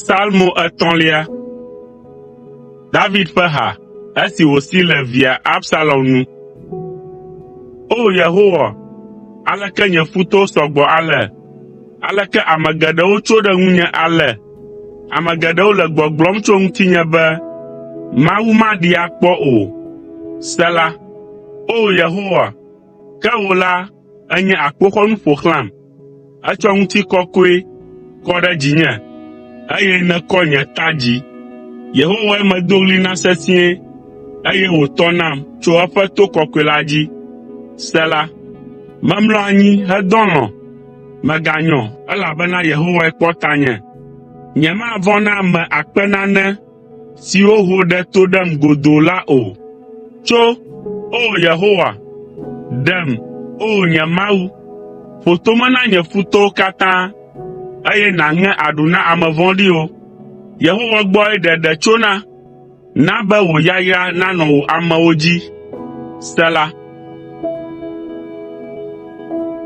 Psalmo etɔ̃lia. David ƒe ha esi wòsi le via Absalom nu. O! Yehowa, aleke nye futɔwo sɔ gbɔ ale! Aleke ame geɖewo tso ɖe ŋunye ale! Ame geɖewo le gbɔgblɔm tso ŋutinye be, “Mawu maɖee akpɔ o.” Sela. O! Yehowa, ke wò la, ènye akpoxɔnu ƒo xlãm. Ètsɔ ŋutikɔkɔe kɔ ɖe dzinye, eye nèkɔ nye ta dzi. Yehowae medo ɣli na sesĩe, eye wòtɔ nam tso eƒe to kɔkɔe la dzi. Sela. Memlɔ anyi hedɔ alɔ̃, meganyɔ, elabena Yehowae kpɔ tanye. Nyemavɔ̃ na ame akpe nane siwo ho ɖe to ɖem godoo la o. Tso, O Yehowa! Ɖem, O nye Mawu! Ƒo tome na nye futɔwo katã, eye nàŋe aɖu na ame vɔ̃ɖiwo. Yehowa gbɔe ɖeɖe tsona. Na be wò yayra nanɔ wò amewo dzi. Sela.